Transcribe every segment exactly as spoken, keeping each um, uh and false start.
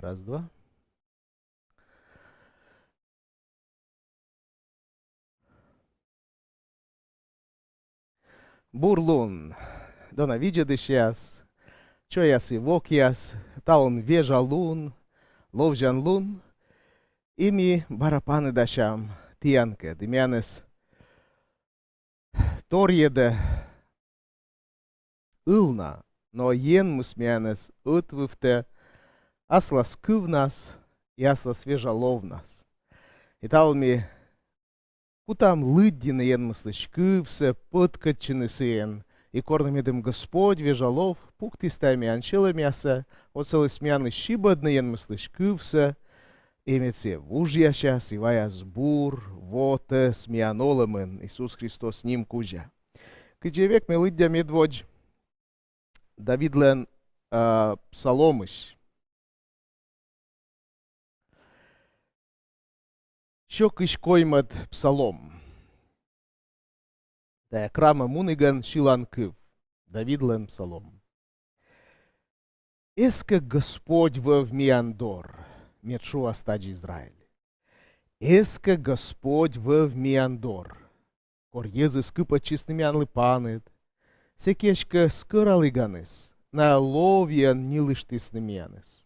Раз, два. Бур лун, дона видзӧдысьяс, чойяс и вокъяс. Талун вежа лун, ловзян лун, и ми бара паныдасям тіянкӧд, и миянӧс торйӧдӧ ылна, но Енмыс миянӧс ӧтвывтӧ аслас кывнас и аслас вежа ловнас. И талун ми кутам лыддьыны Енмыслысь кывсӧ, пӧткӧдчыны сійӧн, и кор нӧ медым Господь вежа лов пуктіс тайӧ миян сьӧлӧмъясӧ, отсаліс миянлысь сибӧдны Енмыслысь кывсӧ, и мед сійӧ вужъясяс и ваяс бур вотӧс миян олӧмын Иисус Христос ним кузя. Кыдзи век ме лыддя медводз Давидлӧн, а, псаломысь. Сё кызь коймӧд псалом. Тайӧ «Храмӧ мунігӧн сьылан кыв». Давидлӧн псалом. Эскӧ Господь вӧв миян дор, мед шуас тадзи Израиль. Эскӧ Господь вӧв миян дор. Кор йӧзыс кыпӧдчисны миянлы паныд, сэки эськӧ скӧраліганыс, найӧ ловйӧн ньылыштісны миянӧс.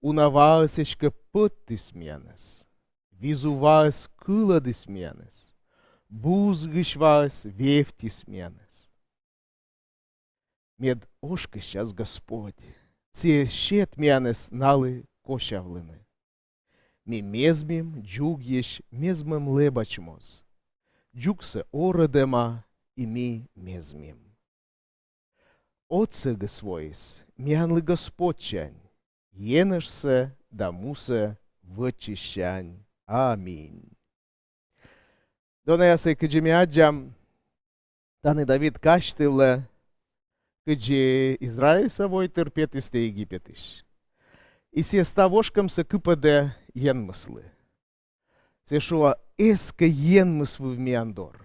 Уна ваыс эськӧ пӧдтіс миянӧс, визув ваыс кылӧдіс миянӧс, бузгысь ваыс вевттіс миянӧс. Мед ошкӧсчас Господь, сійӧ сет миянӧс налы косявлыны. Ми мезмим дзугйысь мезмӧм лэбач моз. Дзугсӧ орӧдӧма, и ми мезмим. Отсӧгыс воис миянлы Господьсянь, енэжсӧ да мусӧ вӧчысьсянь. Аминь. Донаясӧй, кыдзи ми аддзам, тані Давид казьтывлӧ, кыдзи Израильсӧ войтыр петіс тай Египетысь. И сійӧ став ошкӧмсӧ кыпӧдӧ Енмыслы. Сійӧ шуӧ: «Эскӧ Енмыс вӧв миян дор.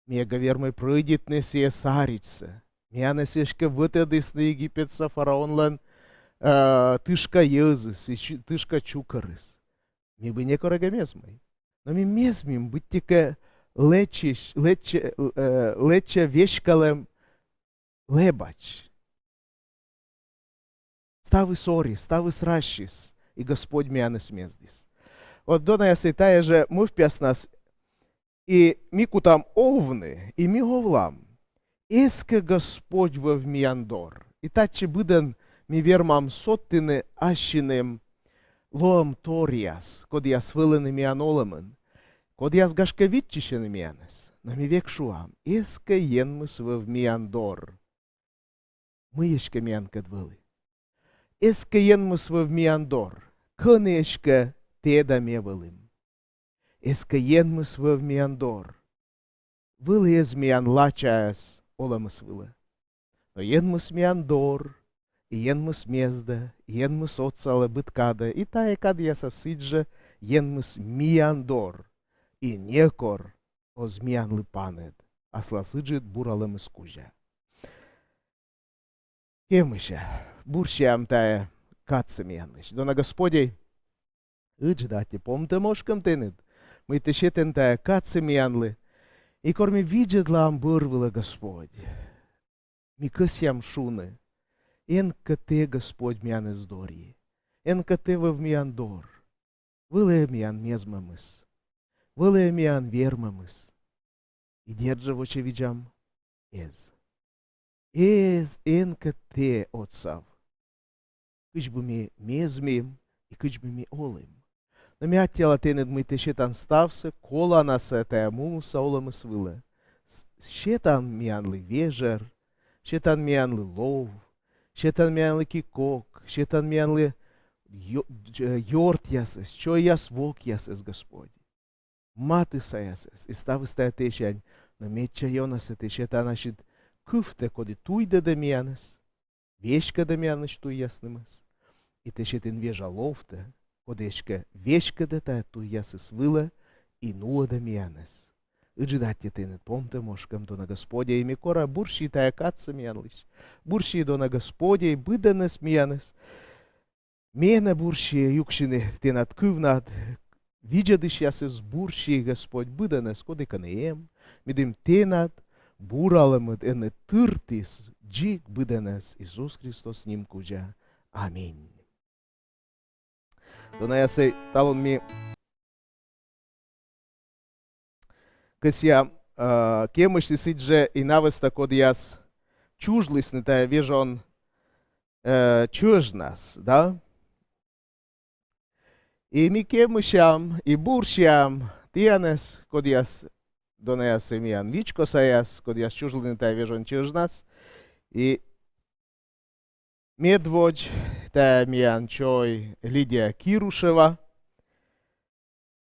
Ми эг вермӧй прӧйдитны сійӧ саридзсӧ. Миянӧс эськӧ вӧтӧдісны Египетса фараонлӧн, э, тышка йӧзыс и чу-, тышка чукӧрыс. Ми бы некор эг мезмӧй. Но ми мезмим быттьӧкӧ лэчысь, лэчӧ, э, лэчӧ веськалӧм лэбач. Ставыс орис, ставыс рассис, и Господь миянӧс мездіс». Вот, донаясӧй, тайӧ жӧ мӧвпъяснас и ми кутам овны, и ми овлам. Эскӧ Господь вӧв миян дор. И татчӧ быдӧн ми вермам содтыны ассьыным лоӧмторъяс, кодъяс вӧліны миян олӧмын, кодъяс, гашкӧ, виччысьӧны миянӧс. Но ми век шуам: «Эскӧ Енмыс вӧв миян дор». Мый эськӧ миянкӧд вӧлі? Эскӧ Енмыс вӧв миян дор, кӧні эськӧ тэ да ме вӧлім? Эскӧ Енмыс вӧв миян дор. Вӧлі эз миян лачаяс олӧмыс вылӧ. Но Енмыс миян дор, и Енмыс мездӧ, и Енмыс отсалӧ быд кадӧ, и тайӧ кадъясас сідз жӧ Енмыс миян дор, и некор оз миянлы паныд аслас ыджыд буралӧмыс кузя. Кемыся, бурсям тайӧ кадсӧ миянлысь. Дона Господь, ыджыд аттьӧ помтӧм ошкӧм тэныд, мый тэ сетан тайӧ кадсӧ миянлы. И кор ми видзӧдлам бӧр вылӧ, Господь, ми кӧсъям шуны: «Эн кӧ тэ, Господь, миянӧс дорйы, эн кӧ тэ вӧв миян дор». Вӧлі миян мезмӧмыс, вӧлі миян вермӧмыс. И дерт жӧ, вочавидзам, эз. Эз, эн кӧ тэ отсав. Кыдз бы ми мезмим и кыдз бы ми олім. Но ми аттьӧала тэныд, мый тэ сетан ставсӧ коланасӧ тайӧ муса олӧмыс вылӧ. С-, сетан миянлы вежӧр, сетан миянлы лов, сетан миянлы кик-кок, сетан миянлы ё-, дж-, ёртъясӧс, чойяс-вокъясӧс, Господь. Матыссаясӧс, и ставыс тайӧ тэсянь, но медся ёнасӧ тэ сетан ассьыд кывтӧ, коді туйдӧдӧ миянӧс, веськӧдӧ миянлысь туйяснымӧс. И тэ сетан вежа ловтӧ, коді эськӧ веськӧдӧ тайӧ туйясыс вылӧ и нуӧдӧ миянӧс. Ыджыд аттьӧ тэныд помтӧм ошкӧм, дона Господь, и ми кора бурси тайӧ кадсӧ миянлысь. Бурси, дона Господь, быдӧнӧс миянӧс. менӧ бурсиӧ юксьыны тэнад кывнад, видзӧдысьясӧс бурси, Господь, быдӧнӧс, коді кӧні эм, медым тэнад буралӧмыд ӧні тыртіс дзик быдӧнӧс Иисус Христос ним кузя. Аминь. Донаясӧй, талун ми кӧсъям, э, кемысьны сідзжӧ и на вӧсна, кодъяс чужлісны тайӧ вежон, э, чӧжнас, да? И ми кемысям и бурсям тіянӧс, кодъяс, донаясӧй, миян вичкосаяс, кодъяс чужлісны тайӧ вежон чӧжнас. И медводз тайӧ миян чой Лидия Кирушева,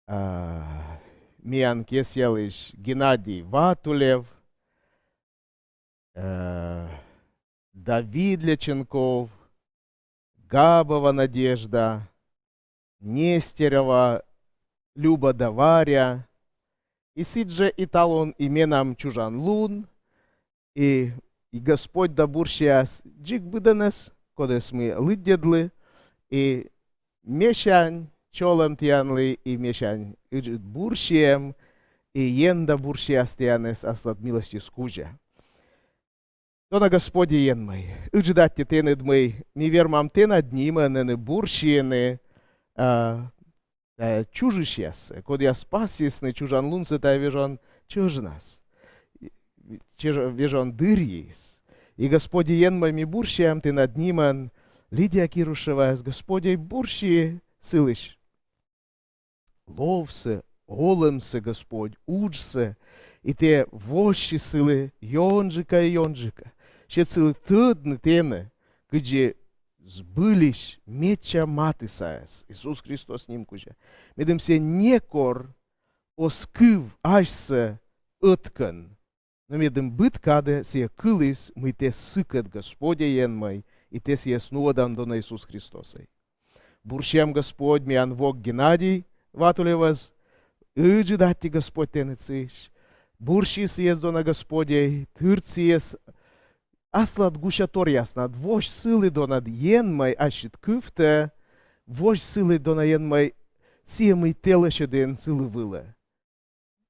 а, миян кесъялысь Геннадий Ватулев, э, Давид Леченков, Габова Надежда, Нестерова Люба да Варя, и сідзжӧ и талун и менам чужан лун, и, и Господь да бурсіас дзик быдӧнӧс, кодӧс ми лыддьӧдлім, и месянь чолӧм тіянлы, и месянь ыджыд бурсиӧм, и Ен да бурсіас тіянӧс аслад милостьыс кузя. Дона Господи Енмӧй, ыджыд аттьӧ тэныд, мый ми вермам тэнад нимӧн ӧні бурсьыны, а, тайӧ чужысьяссӧ, кодъяс пасйисны чужан лунсӧ тайӧ вежон чӧжнас, чӧж-, вежон дырйиыс. И, Господи Енмӧй, ми бурсям тэнад нимӧн Лидия Кирушеваӧс, Господи, бурси сылысь ловсӧ, олӧмсӧ, Господь, уджсӧ, и тэ воссьы сылы ёнджыка и ёнджыка. Сет сылы тӧдны тэнӧ, кыдзи збыльысь медся матыссаяс Иисус Христос ним кузя. Медым сійӧ некор оз кыв асьсӧ ӧткӧн, но медым быд кадӧ сійӧ кыліс, мый тэ сыкӧд, Господи Енмӧй, и тэ сійӧс нуӧдан, дона Иисус Христосӧй. Бурсям, Господь, миян вок Геннадий Ватулевӧс, ыджыд аттьӧ, Господь, тэныд сыысь. Бурси сійӧс, дона Господи, тырт сійӧс аслад гусяторъяснад, возь сылы, дона Енмӧй, ассьыд кывтӧ, возь сылы, дона Енмӧй, сійӧ, мый тэ лӧсьӧдін сылы вылӧ.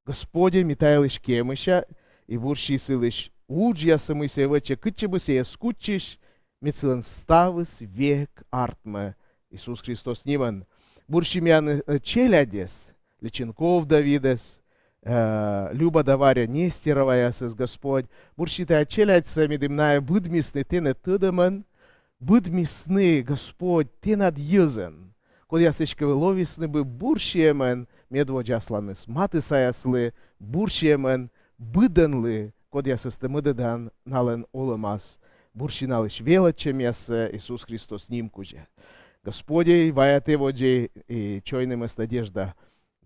Господи, ми та йылысь кемыся и бурси сылысь уджъяссӧ, мый сійӧ вӧчӧ, кытчӧ бы сійӧ эз кутчысь, мед сылӧн ставыс век артмӧ Иисус Христос нимӧн. Бурси миян, э, челядьӧс, Личенков Давидӧс, э, Люба да Варя Нестероваясӧс, Господь. Бурси тайӧ челядьсӧ, медым найӧ быдмисны тэнӧ тӧдӧмӧн, быдмисны, Господь, тэнад йӧзӧн, кодъяс эськӧ вӧлі ловисны бы бурсиӧмӧн медводз асланыс матыссаяслы, бурсиӧмӧн быдӧнлы, кодъясӧс тэ мӧдӧдан налӧн олӧмас. Бурси налысь велӧдчӧмъяссӧ Иисус Христос ним кузя. Господи, вая тэ водзӧ и чойнымӧс Надежда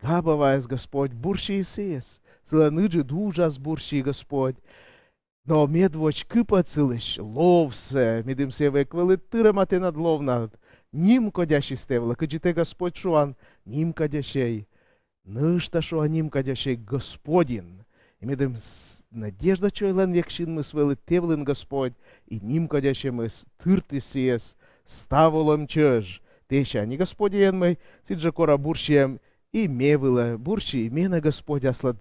Габоваӧс, Господь, бурси сійӧс. Сылӧн ыджыд уджас бурси, Господь. Но медводз кыпӧд сылысь ловсӧ, медым сійӧ век вӧлі тырӧма тэнад ловнад, нимкодясьыс тэ вылӧ, кыдзи тэ, Господь, шуан, нимкодясьӧй, нӧшта, шуа, нимкодясьӧй Господь ин. И медым с-, Надежда чойлӧн век синмыс вӧлі тэ вылын, Господь, и нимкодясьӧмыс тыртіс сійӧс став олӧм чӧж тэсянь. И, Господи Енмӧй, сідзжӧ кора бурсиӧм и ме вылӧ, бурси и менӧ, Господь, аслад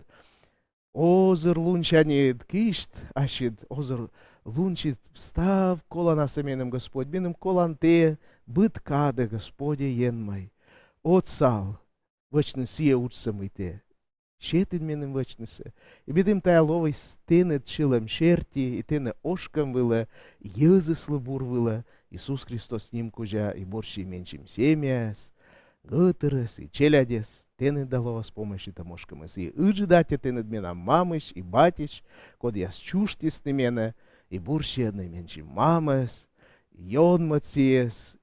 озырлунсяньыд, кисьт ассьыд озырлунсяньыд став коланасӧ меным, Господь, меным колан тэ быд кадӧ, Господи Енмӧй. Отсал вӧчны сійӧ уджсӧ, мый тэ сетін меным вӧчнысӧ. И медым тайӧ лоис тэныд сьӧлӧм серти и тэнӧ ошкӧм вылӧ, йӧзыслы бур вылӧ, Иисус Христос ним кузя, и бурси менсьым семьяӧс, гӧтырӧс и челядьӧс. Тэныд да лоас помасьлытӧм ошкӧмыс. И ыджыд аттьӧ тэныд менам мамысь и батьысь, кодъяс чужтісны менӧ, и бурси ӧні менсьым мамӧс, ёнмӧд сійӧс,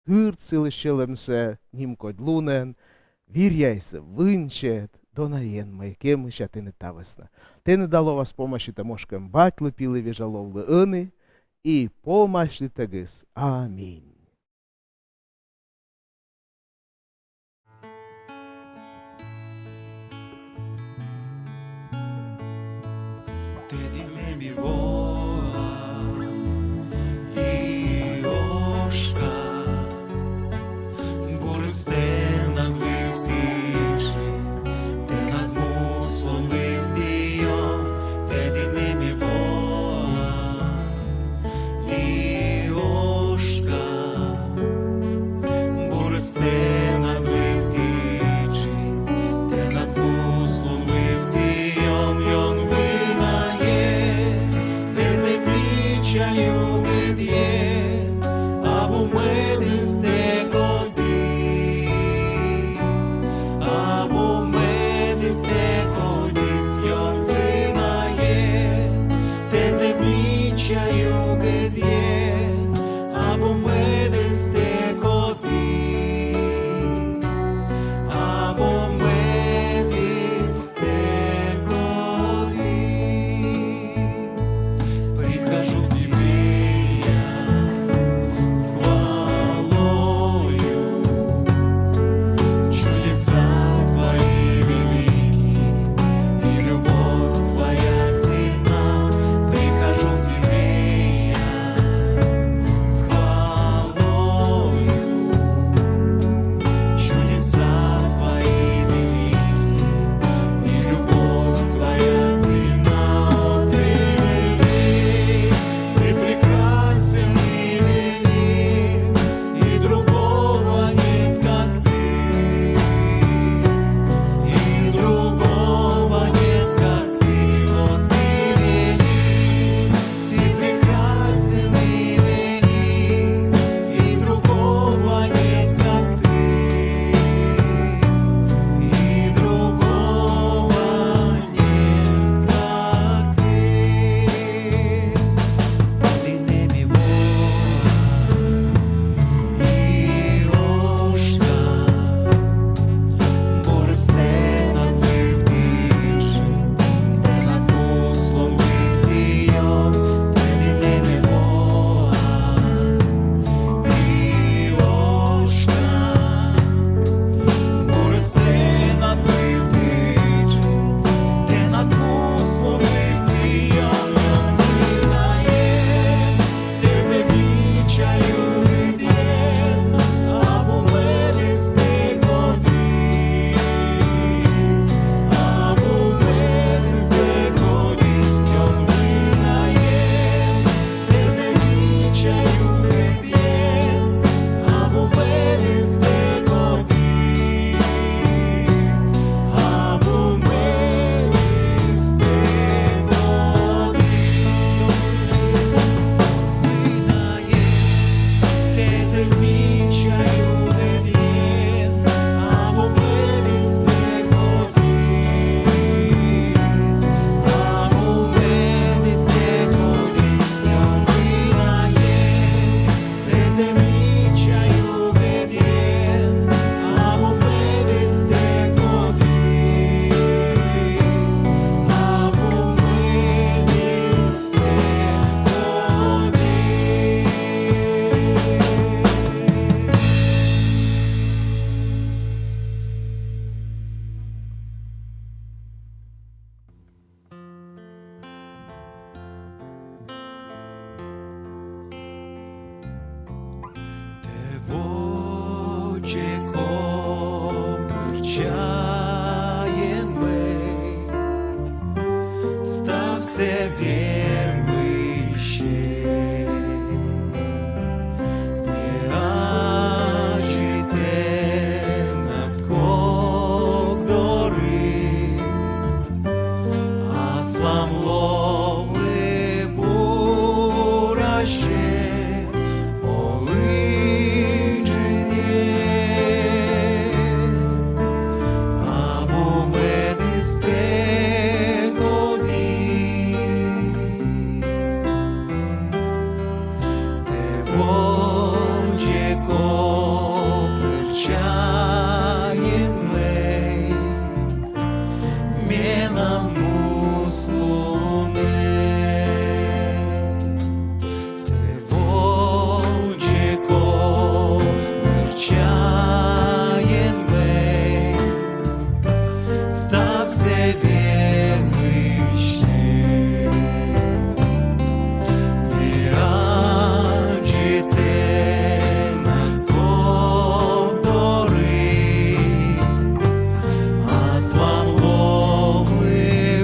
тырт сылысь сьӧлӧмсӧ нимкодь лунӧн, виръяйсӧ вынсьӧд, дона Енмӧй, кемыся тэныд та вӧсна. Тэныд да лоас помасьлытӧм ошкӧм Батьлы, Пилы, Вежа Ловлы ӧні и помасьлытӧгыс. Аминь. Тэ дінӧ ми воам и ошкам, Эстӧ кодьыс ён вынае, тэ зэв мича югыдъет, абу мӧдыс тэ кодьыс, абу мӧдыс тэ кодьыс. Прихожу к тебе я с хвалою. Чудеса твои велики, и любовь твоя сильна. Прихожу к тебе я с хвалою. Чудеса твои велики, и любовь твоя сильна. О, ты велик, ты прекрасен и велик, и другого нет, как ты, и другого нет, как ты. О, ты велик, ты прекрасен и велик, и другого нет, как ты, и другого нет, как ты. Пӧдинӧ ме воа и ошка, бурыс тэнад вывті, тэнад муслун вывті ён. Пӧдинӧ ме воа и ошка, бурыс тэнад вывті, тэнад муслун вывті ён. Ён вынае, тэ зэв мича югыдъет, абу мӧдыс тэ кодьыс, абу мӧдыс тэ кодьыс. Ён вынае, тэ зэв мича югыдъет, абу мӧдыс тэ кодьыс, абу мӧдыс тэ кодьыс. Вынае, тэ зэв мича югыдъет, абу мӧдыс тэ кодьыс, абу мӧдыс тэ кодьыс. Ён вынае, тэ зэв мича югыдъет, абу мӧдыс тэ кодьыс, абу мӧдыс тэ кодьыс. Тэ водзӧ копыртчаен мӧй, ставсӧ вермыйсьӧ. Ме аддзи тэнад кок дорыд, аслам ловлы бурасьӧ, о, ыджыд ен, абу мӧдыс тэ кодьыс. Тэ водзӧ копыртчаен мӧй менам муслунӧ. Тэ водзӧ копыртчаен мӧй, ставсӧ вермыйсьӧ. Ме аддзи тэнад кок дорыд, аслам ловлы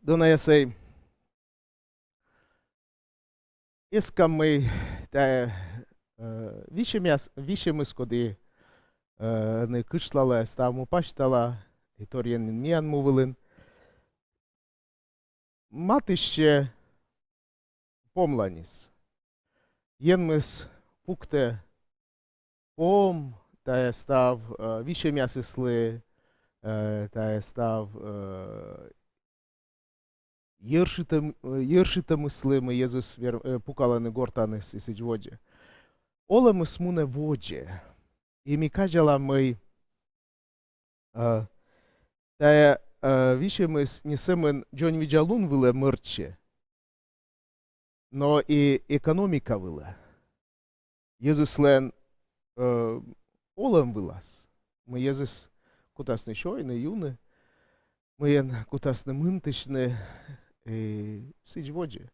Донаясӧй, эскам, мый тайӧ, э, висьӧмъяс-, висьӧмыс, коді, э, ӧні кытшлалӧ, став му пасьтала, и торйӧн нин миян му вылын, матыстчӧ помланьыс. Енмыс пуктӧ пом тайӧ став, э, висьӧмъясыслы, э, тайӧ став, э, йӧршитӧм-, э, йӧршитӧмыслы, мый йӧзыс вер-, э, пукалӧны гортаныс и сідз водзӧ. Олӧмыс мунӧ водзӧ. И ми казялам, мый, э, тайӧ, э, висьӧмыс не сӧмын дзоньвидзалун вылӧ мӧрччӧ, но и экономика вылӧ. Йӧзыслӧн, э, олӧм вылас. Мый йӧзыс кутасны сёйны, юны, мыйӧн кутасны мынтысьны, э, сідз водзӧ.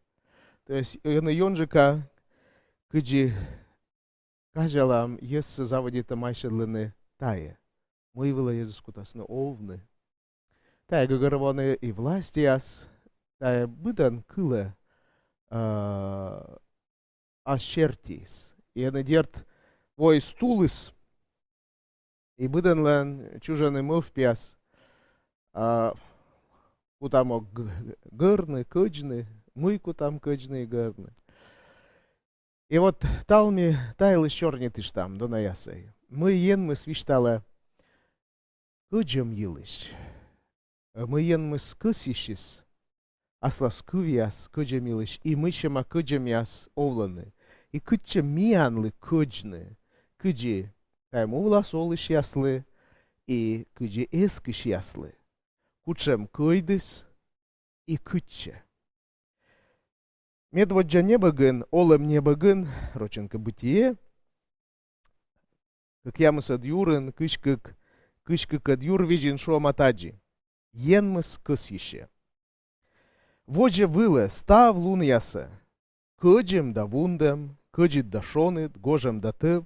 То есть ӧні ёнджыка кыдзи казялам, йӧзсӧ заводитӧ майшӧдлыны тайӧ, мый вылӧ йӧзыс кутасны овны. Тайӧ гӧгӧрвоӧны и властьяс, тайӧ быдӧн кылӧ, а, ас сертиыс. И ӧні, дерт, воис тулыс, и быдӧнлӧн чужӧны мӧвпъяс, а, кутам ог г-, гӧрны, кӧдзны, мый кутам кӧдзны и гӧрны. И вот талун ми та йылысь сёрнитыштам, донаясӧй. Мый Енмыс висьталӧ кӧдзӧм йылысь. Мый Енмыс кӧсйысис аслас кывъяс кӧдзӧм йылысь, и мыйсяма кӧдзӧмъяс овлӧны. И кытчӧ миянлы кӧдзны, кыдзи тайӧ му вылас олысьяслы и кыдзи эскысьяслы. Кутшӧм кӧйдыс и кытчӧ. Медводдза небӧгын, олӧм небӧгын, рочӧн кӧ, «Бытие», кӧкъямысӧд юрын, кызь кык, кызь кыкӧд юр визьын шуӧма тадзи: Енмыс кӧсйысьӧ. Водзӧ вылӧ став лунъясӧ, кӧдзӧм да вундӧм, кӧдзыд да шоныд, гожӧм да тӧв,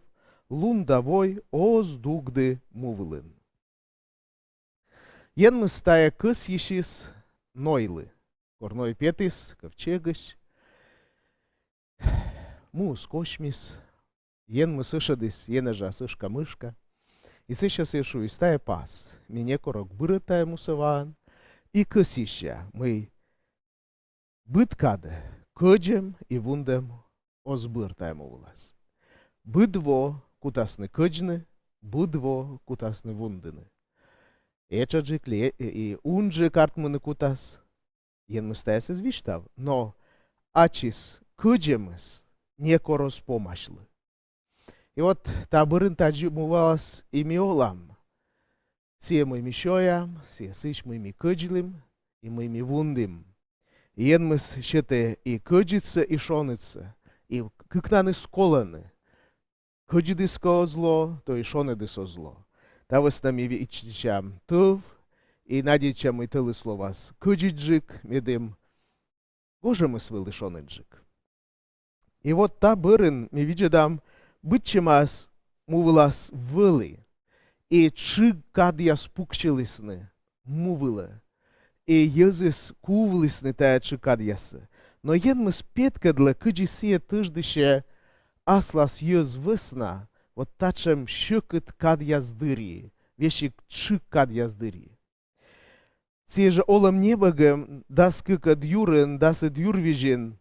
лун да вой оз дугды му вылын. Енмыс тайӧ кӧсйысис Нойлы. Кор Ной петіс ковчегысь, муыс косьмис, Енмыс ӧшӧдіс енэжас ӧшкамӧшка. И сэсся сійӧ шуис: тайӧ пас, ме некор ог бырӧд тайӧ мусӧ ваӧн. И кӧсйысьӧ, мый быд кадӧ кӧдзӧм и вундӧм оз бӧр тайӧ му вылас. Быд во кутасны кӧдзны, быд во кутасны вундыны. Этшаджык ли и унджык артмыны кутас. Енмыс тайӧс эз висьтав, но ачыс кӧдзӧмыс некор оз помасьлы. И вот та бӧрын тадзи му вылас и ми олам. Сійӧ, мый ми сёям, сійӧ сыысь, мый ми кӧдзлім и мый ми вундім. Енмыс сетӧ и кӧдзыдсӧ, и шонідсӧ, и кыкнанныс колӧны. Кӧдзыдыс кӧ оз ло, то и шонідыс оз ло. Та вӧсна ми виччысям тӧв и надейтчам, мый тӧлыс лоас кӧдзыдджык, медым гожӧмыс вӧлі шоныдджык. И вот та бӧрын ми видзӧдам, быдсямаыс му вылас вӧлі, и тшыг кадъяс пуксьылісны му вылӧ, и йӧзыс кувлісны тайӧ тшыг кадъяссӧ. Но Енмыс петкӧдлӧ, кыдзи сійӧ тӧждысьӧ аслас йӧз вӧсна вот татшӧм сьӧкыд кадъяс дырйи, весиг тшыг кадъяс дырйи. Сійӧ жӧ олӧм небӧгын, дас кыкӧд юрын, дасӧд юр визьын,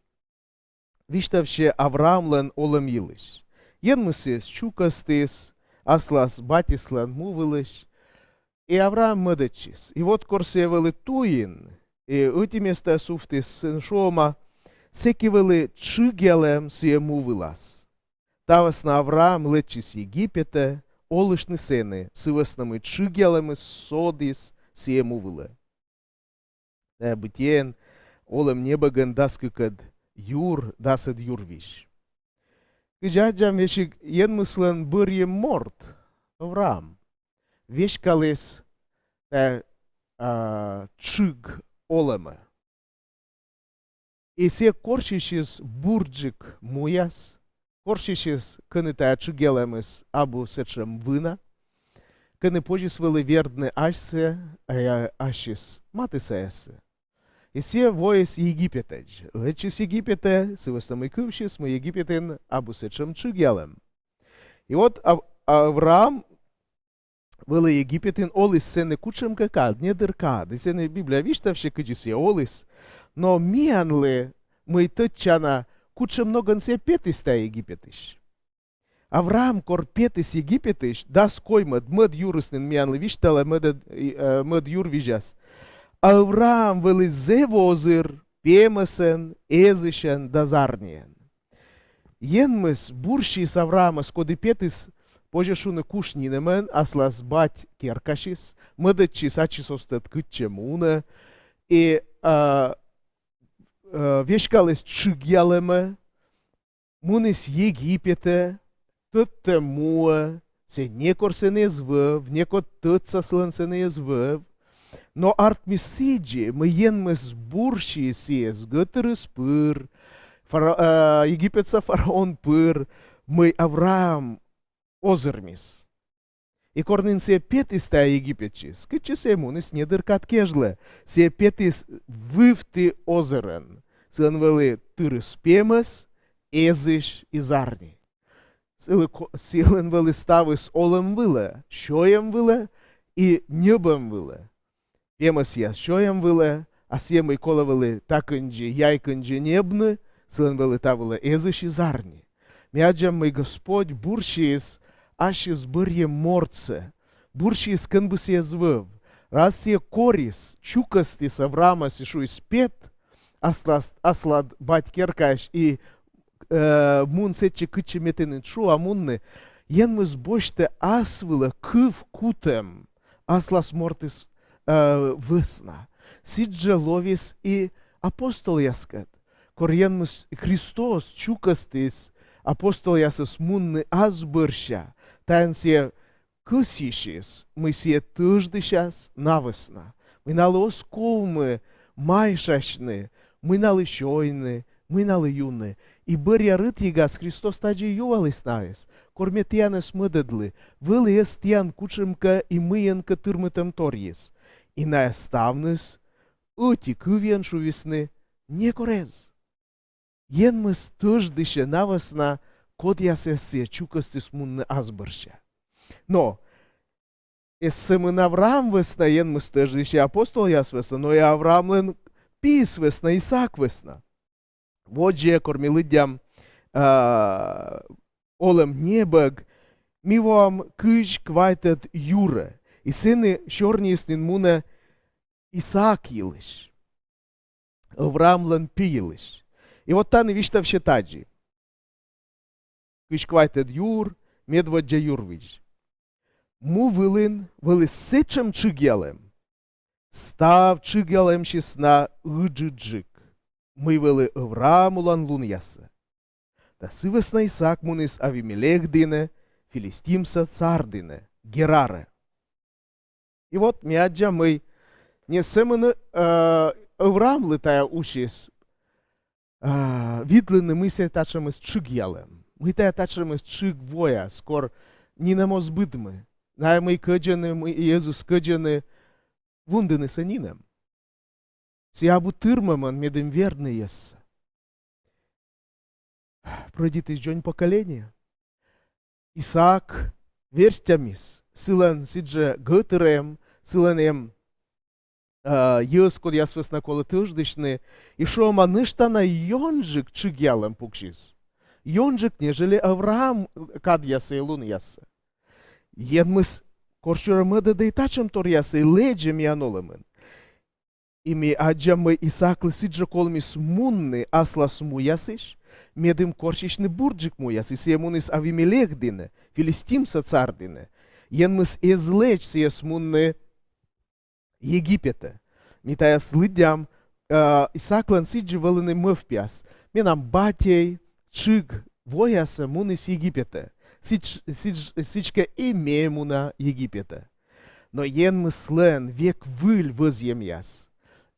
висьтавсьӧ Авраамлӧн олӧм йылысь. Енмыс сійӧс чукӧстіс аслас батьыслӧн му вылысь, и Авраам мӧдӧдчис. И вот кор сійӧ вӧлі туйын и ӧти местаӧ сувтіс, сэн шуӧма, сэки вӧлі тшыгъялӧм сійӧ му вылас. Та вӧсна Авраам лэччис Египетӧ олыштны сэні, сы вӧсна мый тшыгъялӧмыс содіс сійӧ му вылӧ. Тайӧ Бытиеын олӧм небӧгын дас кыкӧд юр, дасӧд юр визь. Кыдз аддзам, весиг Енмыслӧн бӧрйӧм морт, Авраам, веськаліс тайӧ, а, тшыг олӧмӧ. И сійӧ корсьысис бурджык муяс, корсьысис, кӧні тайӧ тшыгъялӧмыс абу сэтшӧм вына, кӧні позис вӧлі вердны асьсӧ, а ассьыс матыссаяссӧ. И сійӧ воис Египетӧдз. Лэччис Египетӧ, сы вӧсна мый кывсис, мый Египетын абу сэтшӧм тшыгъялӧм. И вот Ав-, Авраам вӧлі Египетын, оліс сэні кутшӧмкӧ кад, недыр кад. И сэні Библия висьтавсьӧ, кыдзи сійӧ оліс. Но миянлы, мый тӧдчана, кутшӧм ногӧн сійӧ петіс тайӧ Египетысь. Авраам кор петіс Египетысь, дас коймӧд, мӧд юрыс нин миянлы висьталӧ, мӧд, э, мӧд юр визяс. Авраам вӧлі зэв озыр пемӧсӧн, эзысьӧн да зарниӧн. Енмыс бурсис Авраамӧс, коді петіс, позьӧ шуны, куш нинӧмӧн, аслас бать керкасьыс, мӧдӧдчис ачыс оз тӧд кытчӧ мунӧ, и, а, а, веськаліс тшыгъялӧмӧ, муніс Египетӧ, тӧдтӧм муӧ, сійӧ некор сэн эз вӧв, некод тӧдса сылӧн сэн эз вӧв. Но артмис сідзи, мый Енмыс бурсис сійӧс гӧтырыс пыр, фара-, э, Египетса фараон пыр, мый Авраам озырмис. И кор нин сійӧ петіс тайӧ Египетсьыс, кытчӧ сійӧ муніс, недыр кад кежлӧ, сійӧ петіс вывті озырӧн. Сылӧн вӧлі тырыс пемӧс, эзысь и зарни. Сылы ко-, сылӧн вӧлі ставыс олӧм вылӧ, сёйӧм вылӧ и ньӧбӧм вылӧ. Пемӧсъяс сёйӧм вылӧ, а сійӧ, мый колӧ вӧлі та кындзи, яй кындзи ньӧбны, сылӧн вӧлі та вылӧ эзысь и зарни. Ми аддзам, мый Господь бурсис ассьыс бӧрйӧм мортсӧ, бурсис, кӧн бы сійӧ эз вӧв. Раз сійӧ корис, чукӧстіс Авраамӧс и шуис: «Пет аслас-, аслад бать керкаысь и, э, мун сэтчӧ, кытчӧ ме тэныд шуа мунны». Енмыс босьтӧ ас вылӧ кыв кутӧм аслас мортыс, э, вӧсна. Сідзжӧ лоис и апостолъяскӧд. Кор Енмыс Христос чукӧстіс апостолъясӧс мунны ас бӧрся, тайӧн сійӧ кӧсйысис, мый сійӧ тӧждысяс на вӧсна, мый налы оз ковмы майшасьны, мый налы сёйны, мый налы юны. И бӧръя рытъегас Христос тадзи юаліс найӧс: «Кор ме тіянӧс мӧдӧдлі, вӧлі эз тіян кутшӧмкӧ и мыйӧнкӧ тырмытӧмторйыс?» И найӧ ставныс ӧти кывйӧн шуисны: «Некор эз». Енмыс тӧждысьӧ на вӧсна, кодъясӧс сійӧ чукӧстіс мунны ас бӧрся. Но эз сӧмын Авраам вӧсна Енмыс тӧждысьӧ, апостолъяс вӧсна, но и Авраамлӧн пиыс вӧсна, Исаак вӧсна. Водзӧ, кор ми лыддям, а, олӧм небӧг, ми воам кызь квайтӧд юрӧ. И сэні сёрниыс нин мунӧ Исаак йылысь, Авраамлӧн пи йылысь. И вот тані висьтавсьӧ тадзи. Кызь квайтӧд юр, медводдза юр вылысь. Му вылын вӧлі сэтшӧм тшыгъялӧм, став тшыгъялӧмсьыс на ыджыдджык, мый вӧлі Авраамлӧн лунъясӧ. Да сы вӧсна Исаак муніс Авимелех дінӧ, филистимса сар дінӧ, Герарӧ. И вот ми аддзам, мый не сӧмын, э, Авраамлы тайӧ усис, а, видлыны, мый сійӧ татшӧмыс тшыгъялӧм, мый тайӧ татшӧмыс тшыг вояс, кор нинӧм оз быдмы. Найӧ мый кӧдзӧны, мый Иисус кӧдзӧны, вундынысӧ нинӧм. Сійӧ абу тырмымӧн, медым вердны йӧзсӧ. Пройдитіс дзонь поколение. Исаак верстямис, сылӧн сідзжӧ гӧтыр эм, сылӧн эм, а, йӧз, кодъяс вӧсна колӧ тӧждысьны, и шуӧма, нӧшта на ёнджык тшыгъялӧм пуксис. Ёнджык, нежели Авраам кадъясӧ и лунъясӧ. Енмыс корсюрӧ мӧдӧдӧ и татшӧмторъясӧ, и лэдзӧ миян олӧмын. И ми аддзам, мый Исааклы сідзжӧ колмис мунны аслас муясысь, медым корсьысьны бурджык муяс, и сійӧ муніс Авимелех дінӧ, филистимса сар дінӧ. Енмыс эз лэдз сійӧс мунны Египетӧ. Ми тайӧс лыддям, э, Исааклӧн сідзи вӧліны мӧвпъяс: менам батьӧй тшыг воясӧ муніс Египетӧ. Сідз-, сідз-, сідзкӧ и ме муна Египетӧ. Но Енмыслӧн век выль вӧзйӧмъяс.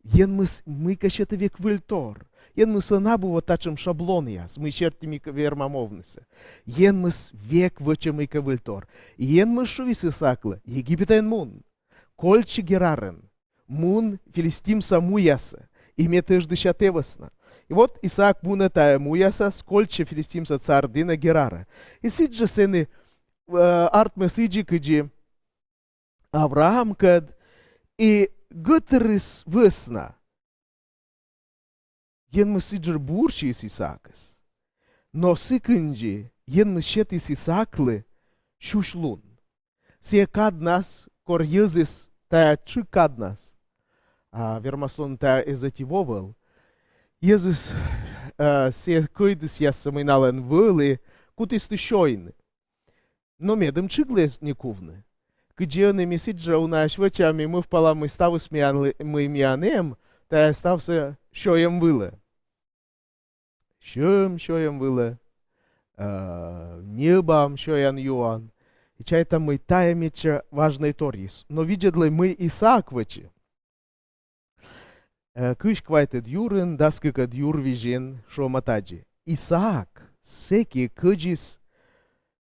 Енмыс мыйкӧ сетӧ век выльтор. Енмыслӧн абу вот татшӧм шаблонъяс, мый серти ми вермам овнысӧ. Енмыс век вӧчӧ мыйкӧ выльтор. Енмыс шуис Исааклы: Египетӧ эн мун. Кольччы Герарын. Мун филистимса муясӧ. И ме тӧждыся тэ вӧсна. И вот Исаак мунӧ тайӧ муясас, кольччӧ филистимса царь дінӧ Герарӧ. И сідзжӧ сэні, э, артмӧ сідзи, кыдзи Авраамкӧд, и гӧтырыс вӧсна Енмыс сідзжӧ бурсис Исаакӧс. Но сы кындзи Енмыс сетіс Исааклы сюсь лун. Сійӧ каднас, кор йӧзыс, тайӧ тшыг каднас. А вермас лоны, тайӧ эз ӧти во вӧв. Йӧзыс, э, сійӧ кӧйдысъяссӧ, мый налӧн вӧлі, кутісны сёйны. Но медым тшыглы эз некувны. Кыдзи ӧні ми сідзжӧ унаысь вӧчам и мӧвпалам, мый ставыс миянлы, мый миян эм, тайӧ ставсӧ сёйӧм вылӧ. Сьӧм сёйӧм вылӧ, э, ньӧбам сёян-юан. И чайтам, мый тайӧ медся важнӧйторйыс. Но видзӧдлӧй, мый Исаак вӧчи. Э, кызь квайтӧд юрын, дас кыкӧд юр визин шуӧма тадзи: Исаак сэки кӧдзис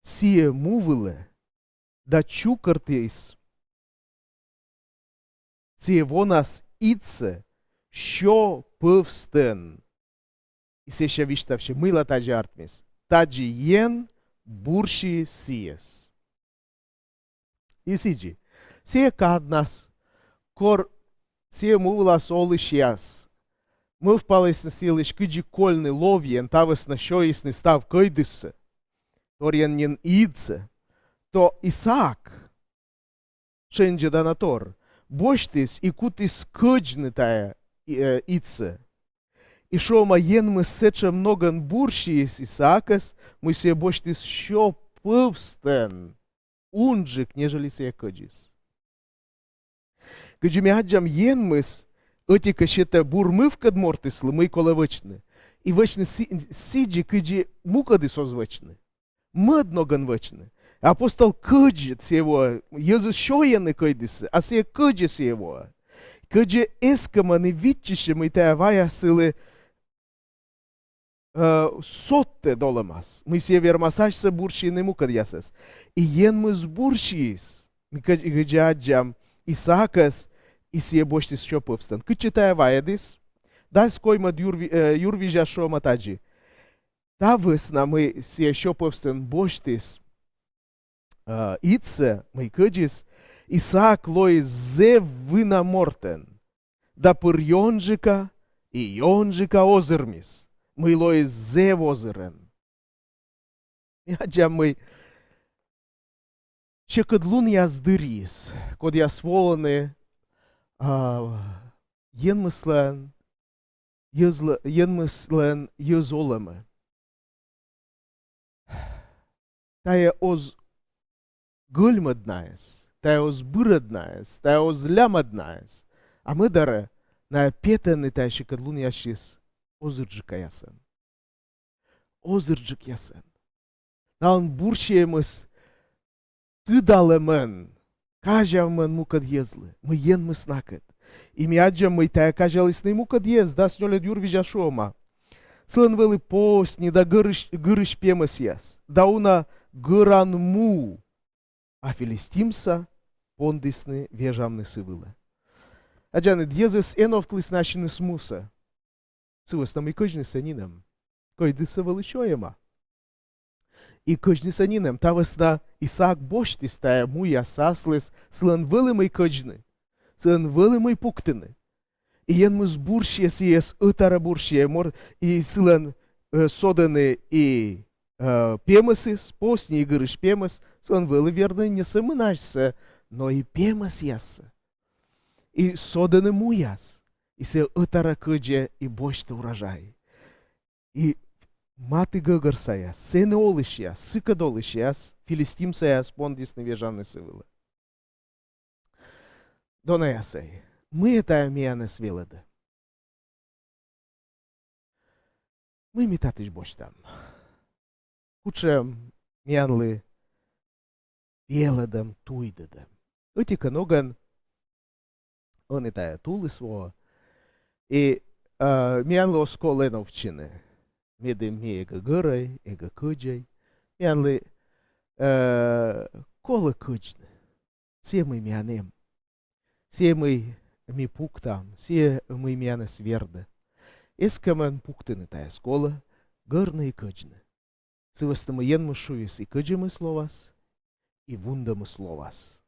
сійӧ му вылӧ да чукӧртіс сійӧ вонас идсӧ сё пӧвстӧн. И сэсся висьтавсьӧ, мыйла тадзи артмис. Тадзи Ен бурсис сійӧс. И сідзи, сійӧ каднас, кор сійӧ му вылас олысьяс мӧвпалісны сы йылысь, кыдзи кольны ловйӧн, та вӧсна сёйисны став кӧйдыссӧ, торйӧн нин идсӧ, то Исаак, шензьӧданатор, босьтіс и кутіс кӧдзны тайӧ, э, идсӧ. И шуӧма, Енмыс сэтшӧм ногӧн бурсис Исаакӧс, мый сійӧ босьтіс сё пӧвстӧн унджык, нежели сійӧ кӧдзис. Кыдзи ми аддзам, Енмыс ӧти-кӧ сетӧ бур мывкӧд мортыслы, мый колӧ вӧчны. И вӧчны си-, сідзи, кыдзи мукӧдыс оз вӧчны. Мӧд ногӧн вӧчны. Апостол кӧдзӧ сійӧ воӧ, йӧзыс сёйӧны кӧйдыссӧ, а сійӧ кӧдзӧ сійӧ воӧ. Кӧдзӧ эскӧмӧн и виччысьӧ, мый тайӧ ваяс сылы, э, содтӧд олӧмас, мый сійӧ вермас асьсӧ бурсьыны мукӧдъясӧс. И Енмыс бурсис, ми кӧ-, кыдзи аддзам, Исаакӧс, и сійӧ босьтіс сё пӧвстӧн. Кытчӧ тайӧ вайӧдіс? Дас коймӧд юр ви-, э, юр визяс шуӧма тадзи. Та вӧсна, мый сійӧ сё пӧвстӧн босьтіс, э, идсӧ, мый кӧдзис, Исаак лоис зэв вына мортӧн, да пыр ёнджыка и ёнджыка озырмис, мый лоис зэв озырӧн. Ми аддзам, мый сьӧкыдлунъяс дырйиыс, кодъяс волӧны, а, Енмыслӧн, йӧзлӧ-, Енмыслӧн йӧз олӧмӧ. Тайӧ оз гӧльмӧд найӧс, тайӧ оз бырӧд найӧс, тайӧ оз лямӧд найӧс. А мӧдарӧ найӧ петӧны тайӧ сьӧкыдлунъясысь озырджыкаясӧн. Озырджыкъясӧн. Налӧн бурсиӧмыс тыдалӧмӧн, казявмӧн мукӧд йӧзлы, мый Енмыс накӧд. И ми аддзам, мый тайӧ казялісны мукӧд йӧз, дас нёльӧд юр визяс шуӧма. Сылӧн вӧлі посни да гырысь, гырысь пемӧсъяс, да уна гӧран му, а филистимса пондісны вежавны сы вылӧ. Аддзанныд, йӧзыс эновтлісны ассьыныс мусӧ. Сы вӧсна мый кӧдзнысӧ нинӧм. Кӧйдыссӧ вӧлі сёйӧма. И кӧдзнысӧ нинӧм. Та вӧсна Исаак босьтіс тайӧ муяссӧ аслыс, сылӧн вӧлі мый кӧдзны, сылӧн вӧлі мый пуктыны. И Енмыс бурсьӧ сійӧс, ӧтарӧ бурсьӧ, мор-, и сылӧн, э, содӧны и, э, пемӧсыс, посни и гырысь пемӧс, сылӧн вӧлі вердӧны не сӧмын асьсӧ, но и пемӧсъяссӧ. И содӧны муяс, и сійӧ ӧтарӧ кӧдзӧ и босьтӧ урожай. И матігӧгӧрсаяс, сэні олысьяс, сыкӧд олысьяс, филистимсаяс пондісны вежавны сы вылӧ. Донаясӧй, мыйӧ тайӧ миянӧс велӧдӧ? Мый ми татысь босьтам? Кутшӧм миянлы велӧдӧм, туйдӧдӧм? Ӧти-кӧ, ногӧн ӧні тайӧ тулыс воӧ. И, э, миянлы оз кол эновтчыны, медым ми эгӧ гӧрӧй, эгӧ кӧдзӧй. Миянлы, э, колӧ кӧдзны. Сійӧ, мый миян эм. Сійӧ, мый ми пуктам. Сійӧ, мый миянӧс вердӧ. Эскӧмӧн пуктыны тайӧс колӧ гӧрны и кӧдзны. Сы вӧсна мый Енмыс шуис и кӧдзӧмыс лоас, и вундӧмыс лоас.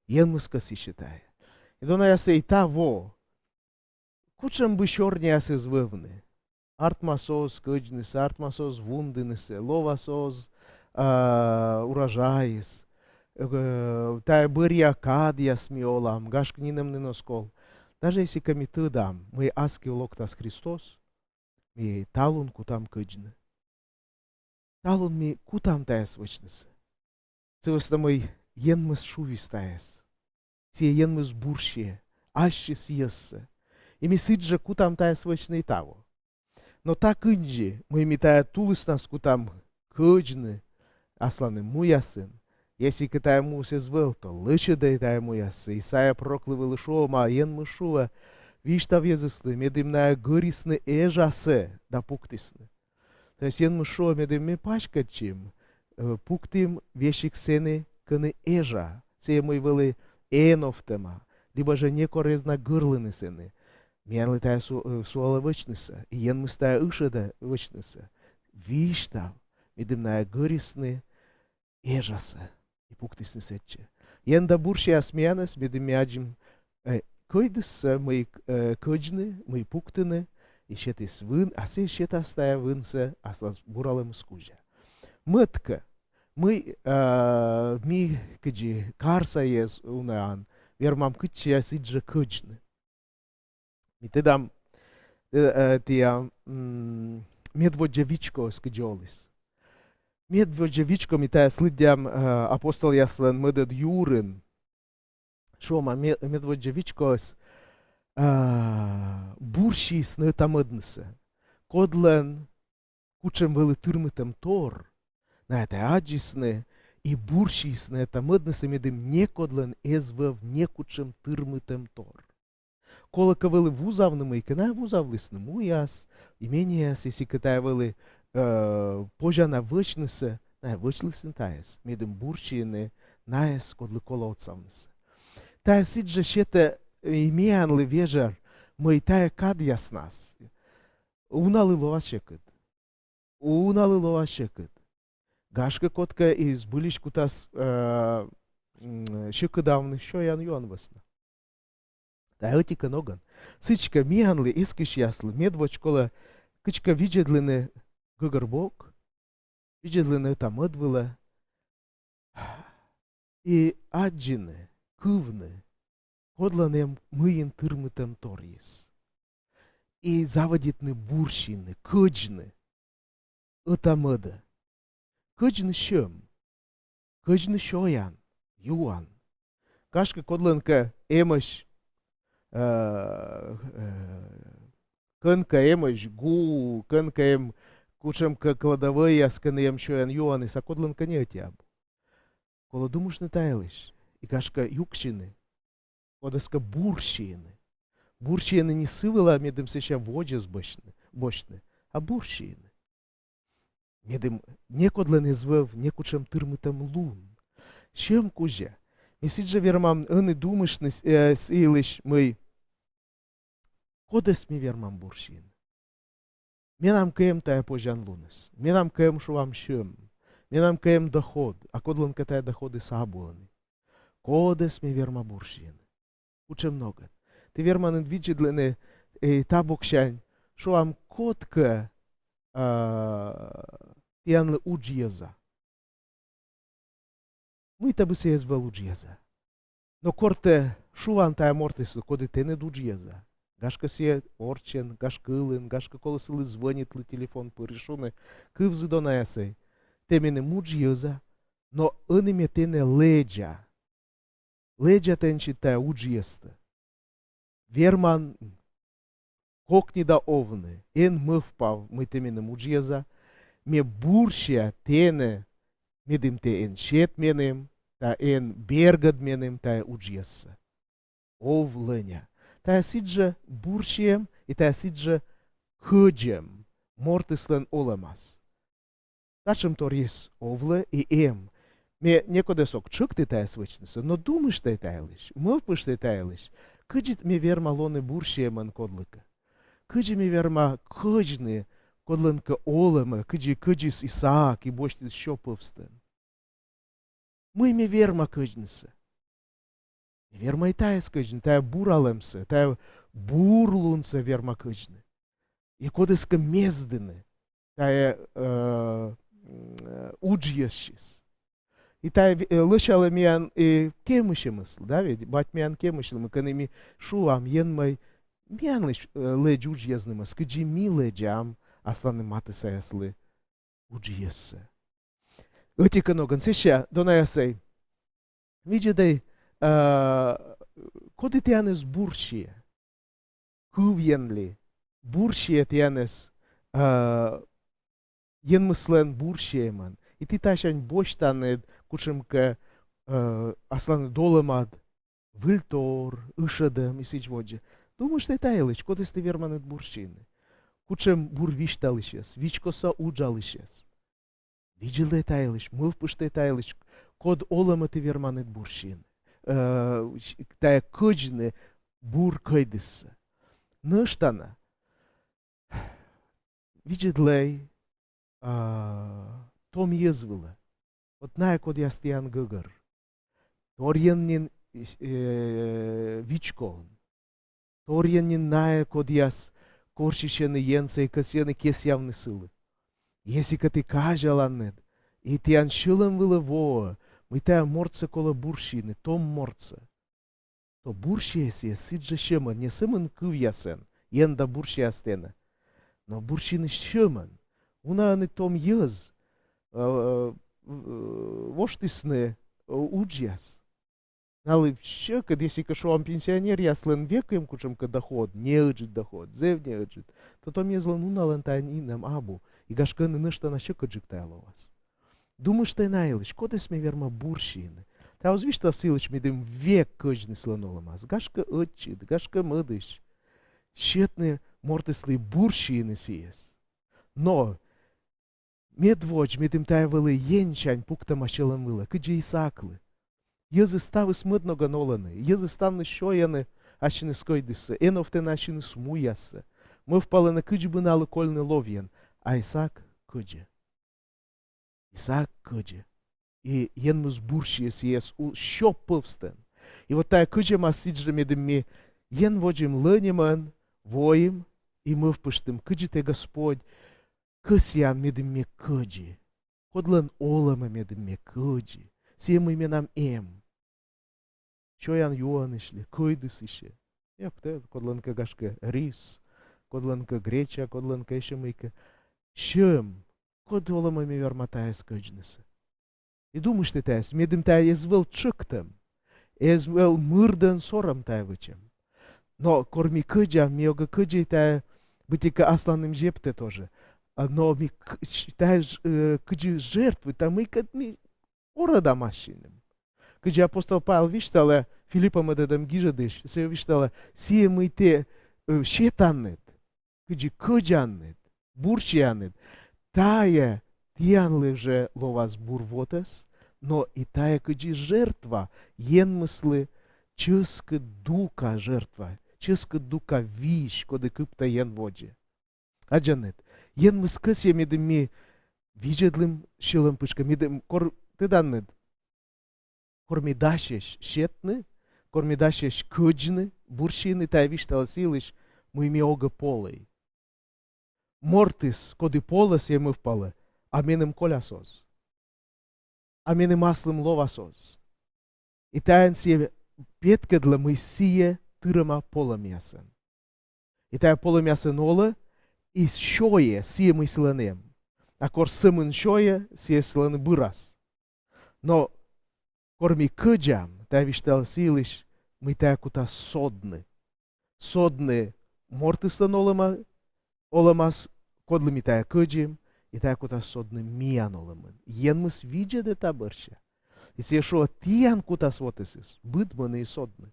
Енмыс кӧсйис тайӧ. И донаяс, и таво кутшӧм бы сёрнияс эз вӧвны, артмас оз кӧдзнысӧ, артмас оз вундынысӧ, лоас оз, а, урожайыс, э, тайӧ бӧръя кадъяс ми олам, гашкӧ, нинӧм нин оз ков. Даже если кӧ ми тӧдам, мый аски локтас Христос, ми талун кутам кӧдзны. Талун ми кутам тайӧс вӧчнысӧ. Сы вӧсна мый Енмыс шуис тайӧс. Сійӧ Енмыс бурсьӧ ассьыс йӧзсӧ. И ми сідзжӧ кутам тайӧс вӧчны и таво. Но та кындзи, мый ми тайӧ тулыснас кутам кӧдзны асланым муясын, если кӧ тайӧ муыс эз вӧв, то лӧсьӧдӧй тайӧ муяссӧ. Исаия пророклы вӧлі шуӧма, Енмыс шуӧ: висьтав йӧзыслы, медым найӧ гӧрисны эжасӧ да пуктісны. То есть Енмыс шуӧ, медым ми паськӧдчим, э, пуктім весиг сэні, кӧні эжа, сійӧ, мый вӧлі эн овтӧма, либӧ жӧ некор эз на гӧрлыны сэні. Миянлы тайӧ су-, э, сулалӧ вӧчнысӧ, и Енмыс тайӧ ышӧдӧ вӧчнысӧ. Висьтав, медым найӧ гӧрисны эжасӧ и пуктісны сэтчӧ. Эн да бурсьӧяс миянӧс, медым ми аддзим, э, кӧйдыссӧ, мый, э, кӧдзны, мый пуктыны, и сетіс вын, а сійӧ сетас тайӧ вынсӧ аслас буралӧмыс кузя. Мӧд-кӧ, мый, э, ми кыдзи карса йӧз унаӧн вермам кытчӧ сідзжӧ кӧдзны. Ми тӧдам, э, э, тайӧ, м, медводдза вичкоыс кыдзи оліс. Медводдза вичко, ми тайӧс лыддям, э, Апостолъяслӧн мӧдӧд юрын. Шуӧма, ме-, медводдза вичкоыс, э, бурсисны ӧта-мӧднысӧ. Кодлӧн кутшӧм вӧлі тырмытӧмтор, найӧ тайӧ аддзисны и бурсисны ӧта-мӧднысӧ, медым некодлӧн эз вӧв некутшӧм тырмытӧмтор. Колӧ кӧ вӧлі вузавны мыйкӧ, найӧ вузавлісны муяс, имениеяс, если кӧ тайӧ вӧлі, э, позяна вӧчнысӧ, найӧ вӧчлісны тайӧс, медым бурсьыны найӧс, кодлы колӧ отсавнысӧ. Тайӧ сідзжӧ сетӧ и миянлы вежӧр, мый тайӧ кадъяснас уналы лоас сьӧкыд. Уналы лоас сьӧкыд. Гашкӧ, кодкӧ и збыльысь кутас, э, м, сьӧкыдавны сёян юан вӧсна. Тайӧ ӧти-кӧ, ногӧн. Сідзкӧ, миянлы, эскысьяслы, медводз колӧ кыдзкӧ видзӧдлыны гӧгӧрбок, видзӧдлыны ӧта-мӧд вылӧ, и аддзыны, кывны, кодлӧн эм мыйын тырмытӧмторйыс. И заводитны бурсьыны, кӧдзны ӧта-мӧдӧ. Кӧдзны сьӧм, кӧдзны сёян, юан. Гашкӧ, кодлӧнкӧ эмӧсь, э, э, кӧнкӧ эмӧсь гу, кӧнкӧ эм кутшӧмкӧ кладовӧйяс, кӧні эм сёян-юаныс, а кодлӧнкӧ не ӧти абу. Колӧ думыштны та йылысь и, гашкӧ, юксьыны кодӧскӧ бурсьыны. Бурсьыны не сы вылӧ, медым сэсся водзӧс босьтны, босьтны, а бурсьыны, медым некодлӧн эз вӧв некутшӧм тырмытӧм лун. Сьӧм кузя ми сідзжӧ вермам ӧні думыштны с-, э, сы йылысь, мый кодӧс ми вермам бурсьыны. Менам кӧ эм тайӧ позянлуныс, менам кӧ эм, шуам, сьӧм, менам кӧ эм доход, а кодлӧнкӧ тайӧ доходыс абу ӧні. Кодӧс ме верма бурсьыны? Кутшӧм ногӧн? Ті верманныд видзӧдлыны, э, та боксянь, шуам, кодкӧ, а, тіянлы удж йӧза. Мыйта бы сійӧ эз вӧв удж йӧза. Но кор тэ шуан тайӧ мортыслы, коді тэныд удж йӧза, гашкӧ, сійӧ орччӧн, гашкӧ, ылын, гашкӧ, колӧ сылы звӧнитлы телефон пыр и шуны: кывзы, донаясӧй, тэ меным удж йӧза, но ӧні ме тэнӧ лэдза. Лэдза тэнсьыд тайӧ удж йӧзтӧ. Верман кокнида овны, эн мӧвпав, мый тэ меным удж йӧза, ме бурся тэнӧ, медым тэ эн сет меным да эн бергӧд меным тайӧ удж йӧзсӧ. Овлӧня. Тайӧ сідзжӧ бурсиӧм и тайӧ сідзжӧ кӧдзӧм мортыслӧн олӧмас. Татшӧмторйыс овлӧ и эм. Ме некодӧс ог тшӧкты тайӧс вӧчнысӧ, но думыштӧй та йылысь, мӧвпыштӧй та йылысь, кыдзи ме верма лоны бурсиӧмӧн кодлыкӧ. Кыдзи ме верма кӧдзны кодлӧнкӧ олӧмӧ, кыдзи кӧдзис Исаак и босьтіс сё пӧвстын? Мый ме верма кӧдзнысӧ? Ме верма и тайӧс кӧдзны, тайӧ буралӧмсӧ, тайӧ бурлунсӧ верма кӧдзны. И кодӧскӧ мездыны тайӧ, э, м, э, уджйӧзсьыс. И тайӧ ве-, э, лӧсялӧ миян, э, кемысьӧмыслы, да ведь? Бать миян кемысьлы, мый кӧні ми шуам: Енмӧй, миянлысь, э, лэдз уджйӧзнымӧс, кыдзи ми лэдзам асланым матыссаяслы уджйӧзсӧ. Ӧти-кӧ ногӧн сэсся, донаясӧй. Видзӧдӧй, э, коді тіянӧс бурсиӧ. Кыв Ен ли бурсиӧ тіянӧс, э, Енмыслӧн бурсиӧмӧн. И ті тасянь босьтанныд кутшӧмкӧ, э, асланыд олӧмад выльтор, ышӧдӧм и сідз водзӧ. Думыштӧй та йылысь, кодӧс ті верманныд бурсины. Кутшӧм бур висьталысьӧс, вичкоса уджалысьӧс. Видзӧдлӧй та йылысь, мӧвпыштӧй та йылысь, код олӧмӧ ті верманныд бурсины. Э, тайӧ кӧдзны бур кӧйдыссӧ. Нӧшта на. Видзӧдлӧй, а, том йӧз вылӧ. Вот найӧ, кодъяс тіян гӧгӧр. Торйӧн нин, э, вичкоын. Торйӧн нин найӧ, кодъяс корсьысьӧны Енсӧ и кӧсйӧны кесъявны сылы. Если кӧ ті казяланныд, и тіян сьӧлӧм вылӧ воӧ, мый тайӧ мортсӧ колӧ бурсины, том мортсӧ, то бурсиӧ сійӧс сідзжӧ сьӧмӧн, не сӧмын кывъясӧн, Ен да бурсияс тэнӧ, но бурсины сьӧмӧн. Унаӧн и том йӧз, э, э, воштісны, э, уджъяс. Налы сьӧкыд, если кӧ шуам, пенсионеръяслӧн век эм кутшӧмкӧ доход, неыджыд доход, зэв неыджыд, то том йӧзлӧн уналӧн тайӧ нинӧм абу, и гашкӧ ӧні нӧшта на сьӧкыдджык тайӧ лоас. Думыштӧй на йылысь, кодӧс ме верма бурсины. Тайӧ оз висьтав сы йылысь, медым век кӧдзны сылӧн олӧмас. Гашкӧ, ӧтчыд, гашкӧ, мӧдысь. Сетны мортыслы бурсины сійӧс. Но медводз, медым тайӧ вӧлі Енсянь пуктӧма сьӧлӧм вылӧ, кыдзи Исааклы. Йӧзыс ставыс мӧд ногӧн олӧны, йӧзыс ставныс сёйӧны ассьыныс кӧйдыссӧ, эновтӧны ассьыныс муяссӧ, мӧвпалӧны, кыдз бы налы кольны ловйӧн, а Исаак кӧдзӧ. Исаак кӧдзӧ. И Енмыс бурсиӧ сійӧс у-, сё пӧвстӧн. И вот тайӧ кӧдзӧмас сідзжӧ, медым ми Ен водзым лӧньӧмӧн воим и мӧвпыштім, кыдзи тэ, Господь, кӧсъян, медым ме кӧдзи. Кодлӧн олӧмӧ медым ме кӧдзи. Сійӧ, мый менам эм. Сёян-юанысь ли, кӧйдысысь ли. Эп тэ, кодлӧнкӧ, гашкӧ, рис, кодлӧнкӧ греча, кодлӧнкӧ ещӧ мыйкӧ. Сьӧм, код олӧмӧ ме верма тайӧс кӧдзнысӧ. И думыштӧй тайӧс, медым тайӧ эз вӧв тшӧктӧм, эз вӧв мырдӧн сорӧм тайӧ вӧчӧм. Но кор ми кӧдзам, ми огӧ кӧдзӧй тайӧ быттьӧкӧ асланым зептӧ тоже. А, но ми к-, ч-, тайӧ ж-, э, кыдзи жертвы, тайӧ мыйкӧ ми орӧдам ассьыным. Кыдзи апостол Павел висьталӧ Филиппӧ мӧдӧдӧм гижӧдысь, сійӧ висьталӧ, сійӧ, мый тэ, э, сетанныд, кыдзи кӧдзанныд, бурсианныд, тайӧ тіянлы жӧ лоас бур вотӧс, но и тайӧ кыдзи жертва Енмыслы, чӧскыд дука жертва, чӧскыд дука визь, коді кыптӧ Ен водзӧ. Аддзанныд, Енмыс кӧсйӧ, медым ми видзӧдлім сьӧлӧм пытшкӧ, медым, кор, тӧданныд, кор ми дасьӧсь сетны, кор ми дасьӧсь кӧдзны, бурсины, тайӧ висьталӧ сы йылысь, мый ми огӧ полӧй. Мортыс, коді полӧ, сійӧ мӧвпалӧ: а меным коляс оз? А меным аслым лоас оз? И тайӧн сійӧ петкӧдлӧ, мый сійӧ тырӧма полӧмъясӧн. И тайӧ полӧмъясӧн олӧ, и сёйӧ сійӧ, мый сылӧн эм. А кор сӧмын сёйӧ, сійӧ сылӧн бырас. Но кор ми кӧдзам, тайӧ висьталӧ сы йылысь, мый тайӧ кутас содны. Содны мортыслӧн олӧма-, олӧмас, кодлы ми тайӧ кӧдзим, и тайӧ кутас содны миян олӧмын. Енмыс видзӧдӧ та бӧрся. И сійӧ шуӧ, тіян кутас вотӧсыс быдмыны и содны.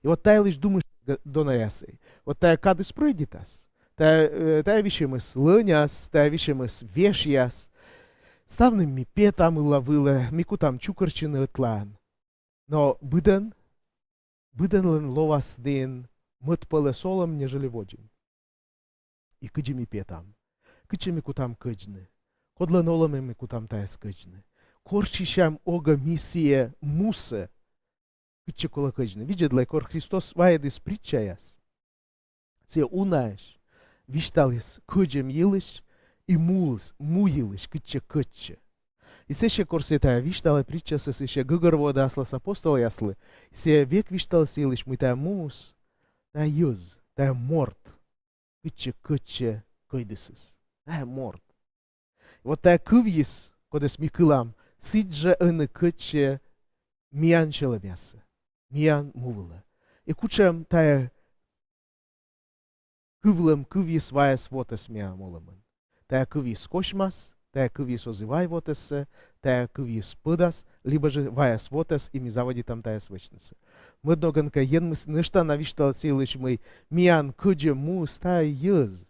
И вот та йылысь думыштӧй, донаясӧй. Вот тайӧ кадыс прӧйдитас. Тайӧ, э, тайӧ висьӧмыс лӧняс, тайӧ висьӧмыс вешъяс. Ставным ми петам ылла вылӧ, ми кутам чукӧртчыны ӧтлаын. Но быдӧн, быдӧнлӧн лоас нин мӧд пӧлӧс олӧм, нежели водзын. и кыдзи ми петам. Кытчӧ ми кутам кӧдзны. Кодлӧн олӧмӧ ми кутам тайӧс кӧдзны. Корсьысям огӧ ми сійӧ мусӧ, кытчӧ колӧ кӧдзны. Видзӧдлӧй, кор Христос вайӧдіс притчаяс, сійӧ унаысь висьталіс кӧдзӧм йылысь и му, му йылысь, кытчӧ кӧдчӧ. И сэсся, кор сійӧ тайӧ висьталӧ притчасӧ, сэсся гӧгӧрвоӧдӧ аслас апостолъяслы, сійӧ век висьталӧ сы йылысь, мый тайӧ муыс, тайӧ йӧз, тайӧ морт, кытчӧ кӧдчӧ кӧйдысыс. Тайӧ морт. Вот тайӧ кывйыс, кодӧс ми кылам, сідзжӧ ӧні кӧдчӧ миян сьӧлӧмъясӧ, миян му вылӧ. И кутшӧм тайӧ кывлӧм кывйыс ваяс вотӧс миян олӧмын. Тайӧ кывйыс косьмас, тайӧ кывйыс оз и вай вотӧссӧ, тайӧ кывйыс пӧдас, либӧ жӧ ваяс вотӧс, и ми заводитам тайӧс вӧчнысӧ. Мӧд ногӧн кӧ, Енмыс нӧшта на висьталӧ сы йылысь, мый миян кӧдзӧм муыс тайӧ йӧз.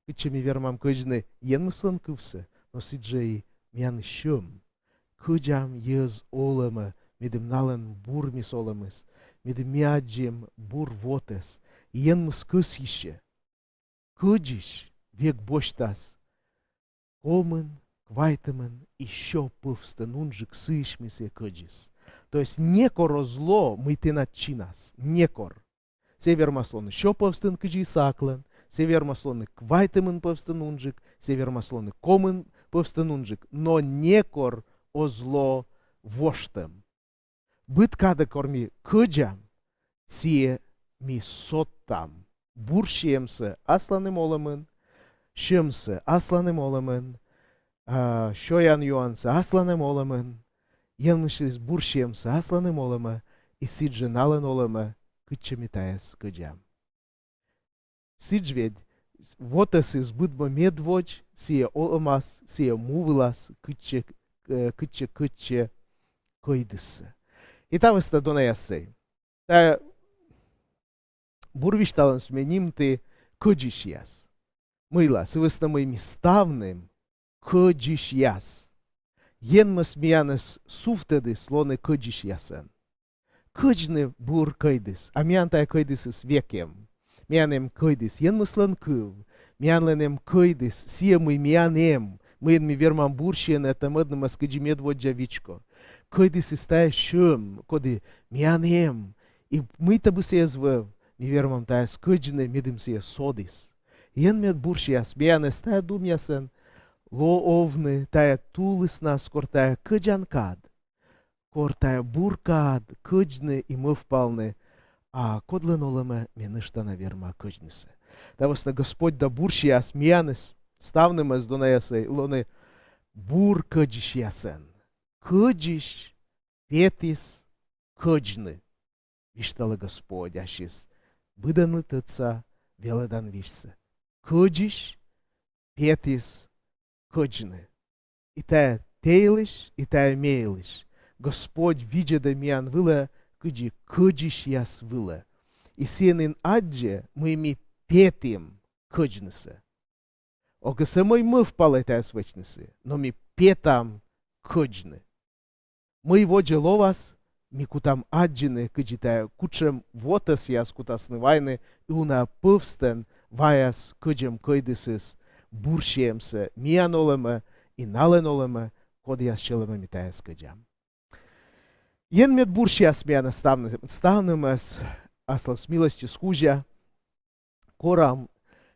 Кытчӧ ми вермам кӧдзны Енмыслӧн кывсӧ, но сідзжӧ и миян сьӧм. Кӧдзам йӧз олӧмӧ, медым налӧн бурмис олӧмыс, медым ми аддзим бур вотӧс, Енмыс кӧсйысьӧ. Кӧдзысь век босьтас комын, квайтымын и сё пӧвстӧн унджык сыысь, мый сійӧ кӧдзис. То есть некор оз ло, мый тэнад чинас, некор. Сійӧ вермас лоны сё пӧвстӧн, кыдзи Исааклӧн, сійӧ вермас лоны квайтымын пӧвстӧн унджык, сійӧ вермас лоны комын пӧвстӧн унджык, но некор оз ло воштӧм. Быд кадӧ, кор ми кӧдзам, сійӧ ми содтам бурсиӧмсӧ асланым олӧмын, сьӧмсӧ асланым олӧмын, а, сёян-юансӧ асланым олӧмын, Енмыслысь бурсиӧмсӧ асланым олӧмӧ, и сідзжӧ налӧн олӧмӧ, кытчӧ ми тайӧс кӧдзам. Сідз ведь, вотӧсыс быдмӧ медводз сійӧ олӧмас, сійӧ му вылас, кытчӧ, э, кытчӧ, кытчӧ кӧйдыссӧ. И та вӧсна, донаясӧй, тайӧ бур висьталӧмсӧ ме нимті «Кӧдзысьяс». Мыйла? Сы вӧсна мый ми ставным кӧдзысьяс. Енмыс миянӧс сувтӧдіс лоны кӧдзысьясӧн. Кӧдзны бур кӧйдыс, а миян тайӧ кӧйдысыс век эм. Миян эм кӧйдыс — Енмыслӧн кыв, миянлӧн эм кӧйдыс сійӧ, мый миян эм, мыйӧн ми вермам бурсиӧны ӧта-мӧднымӧс, кыдзи медводдза вичко. Кӧйдысыс — тайӧ сьӧм, коді миян эм, и мыйта бы сійӧ эз вӧв, ми вермам тайӧс кӧдзны, медым сійӧ содіс. Енмед бурсьяс, миянӧс тайӧ думъясӧн лоӧ овны тайӧ тулыснас, кор тайӧ кӧдзан кад, кор тайӧ бур кад кӧдзны и мӧвпалны, а кодлӧн олӧмӧ ме нӧшта на верма кӧдзнысӧ. Та вӧсна Господь да бурсьяс миянӧс ставнымӧс, донаясӧй, лоны бур кӧдзысьясӧн. Кӧдзысь петіс кӧдзны, висьталӧ Господь ассьыс. Быдӧнлы тӧдса велӧдан висьсӧ. Кӧдзысь петіс кӧдзны. И тайӧ тэ йылысь, и тайӧ ме йылысь. Господь видзӧдӧ миян вылӧ кыдзи кӧдзысьяс вылӧ. И сійӧ нин аддзӧ, мый ми петім кӧдзнысӧ. Огӧ сӧмын мӧвпалӧй тайӧс вӧчнысӧ, но ми петам кӧдзны. Мый водзӧ лоас, ми кутам аддзыны, кыдзи тайӧ, кутшӧм вотӧсъяс кутасны вайны, и уна пӧвстӧн ваяс кӧдзӧм кӧйдысыс бурсиӧмсӧ миян олӧмӧ и налӧн олӧмӧ, кодъяс сьӧлӧмӧ ми тайӧс кӧдзам. Енмед бурсьяс миянӧс ставны-, ставнымӧс аслас милостьыс кузя. Корам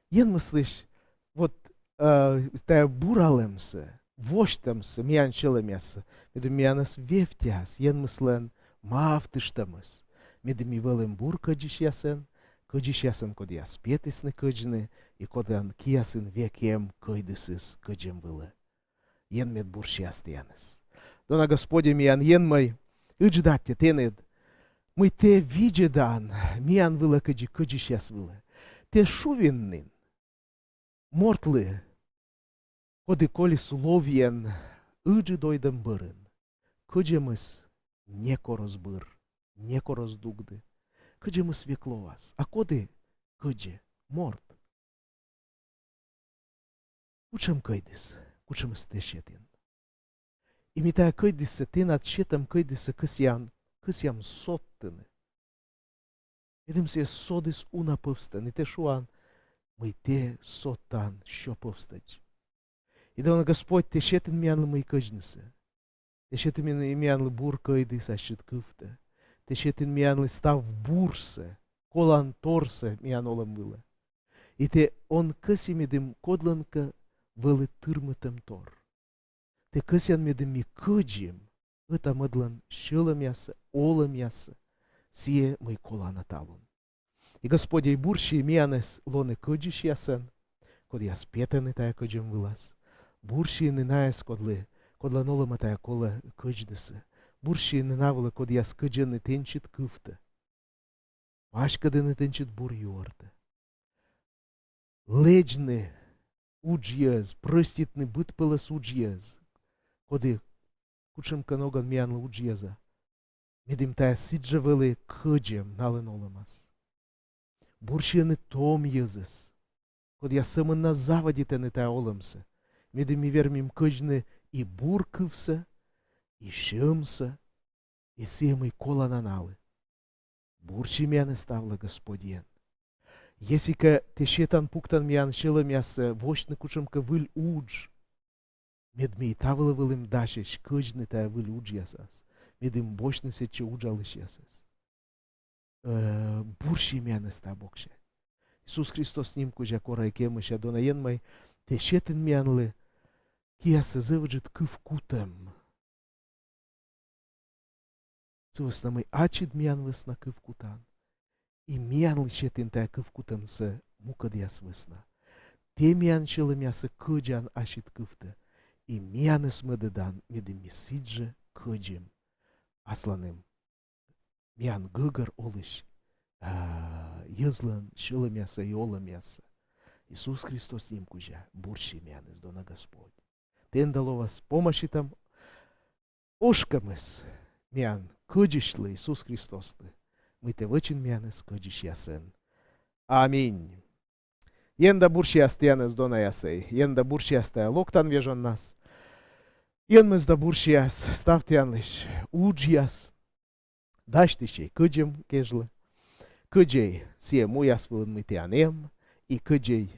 Енмыслысь вот, э, тайӧ буралӧмсӧ, восьтӧмсӧ миян сьӧлӧмъясӧ, медым миянӧс вевттьӧас Енмыслӧн мавтыштӧмыс, медым ми вӧлім бур кӧдзысьясӧн, кӧдзысьясӧн, кодъяс петісны кӧдзны и кодлӧн киясын век эм кӧйдысыс кӧдзӧм вылӧ. Енмед бурсьяс тіянӧс. Дона Господь, миян Енмӧй, ыджыд аттьӧ тэныд, мый тэ видзӧдан миян вылӧ кыдзи кӧдзысьяс вылӧ. Тэ шуин нин мортлы, коді колис ловйӧн ыджыд ойдӧм бӧрын: кӧдзӧмыс некор оз быр, некор оз дугды. Кӧдзӧмыс век лоас. А коді кӧдзӧ? Морт. Кутшӧм кӧйдыс, кутшӧмыс тэ сетін. И ми тайӧ кӧйдыссӧ, тэнад сетӧм кӧйдыссӧ кӧсъям, кӧсъям содтыны. Медым сійӧ содіс уна пӧвстӧн, и тэ шуан: мый тэ содтан сё пӧвстӧдз. И дона Господь, тэ сетін миянлы мый кӧдзнысӧ. Тэ сетін миян-, миянлы бур кӧйдыс ассьыд кывтӧ. Тэ сетін миянлы став бурсӧ, коланторсӧ миян олӧм вылӧ. И тэ он кӧсйы, медым кодлӧнкӧ вӧлі тырмытӧмтор. Тэ кӧсъян, медым ми кӧдзим ӧта-мӧдлӧн сьӧлӧмъясӧ, олӧмъясӧ, сійӧ, мый колана талун. И, Господь, ӧй бурсьы миянӧс лоны кӧдзысьясӧн, кодъяс петӧны тайӧ кӧдзӧм вылас. Бурсьы найӧс, кодлы, кодлӧн олӧмӧ тайӧ колӧ кӧдзнысӧ. Бурсьы на вылӧ, кодъяс кӧдзӧны тэнсьыд кывтӧ, паськӧдӧны тэнсьыд бур юӧртӧ. Лэдзны удж йӧз, прӧститны быдпӧлӧс удж йӧз, коді кутшӧмкӧ ногӧн миянлы уджъясӧ. Медым тайӧ сідзжӧ вӧлі кӧдзӧм налӧн олӧмас. Бурсьы ӧні том йӧзӧс, кодъяс сӧмын на заводитӧны тайӧ олӧмсӧ. Медым ми вермим кӧдзны и бур кывсӧ, и сьӧмсӧ, и сійӧ, мый колана налы. Бурсьы миянӧс та вылӧ, Господь Ен. Если кӧ тэ сетан, пуктан миян сьӧлӧмъясӧ восьтны кутшӧмкӧ выль удж, мед ми та вылӧ вӧлім дасьӧсь кӧдзны тайӧ выль уджъясас, медым босьтны сэтчӧ уджалысьясӧс. Э, бурсьы миянӧс та боксянь. Иисус Христос ним кузя кора и кемыся, дона Ен, мый тэ сетін миянлы киясӧ зэв ыджыд кывкутӧм. Сы вӧсна мый ачыд миян вӧсна кывкутан. И миянлы сетін тайӧ кывкутӧмсӧ мукӧдъяс вӧсна. Тэ миян сьӧлӧмъясӧ кӧдзан ассьыд кывтӧ. И миянӧс мӧдӧдан, медым ми сідзжӧ кӧдзим асланым миян гӧгӧр олысь, а, йӧзлӧн сьӧлӧмъяссӧ и олӧмъяссӧ. Иисус Христос ним кузя бурсьы миянӧс, дона Господь. Тэнда лоас помаситам ошкӧмыс миян Кӧдзысьлы Иисус Христослы, мый тэ вӧчин миянӧс кӧдзысьясӧн. Аминь. Ен да бурсіас тіянӧс, донаясӧй, Ен да бурсіас тайӧ локтан вежоннас. Енмыс да бурсіас став тіянлысь уджъяс. Дасьтысьӧй кӧдзӧм кежлӧ. Кӧдзӧй сійӧ муяс вылын, мый тіян эм, и кӧдзӧй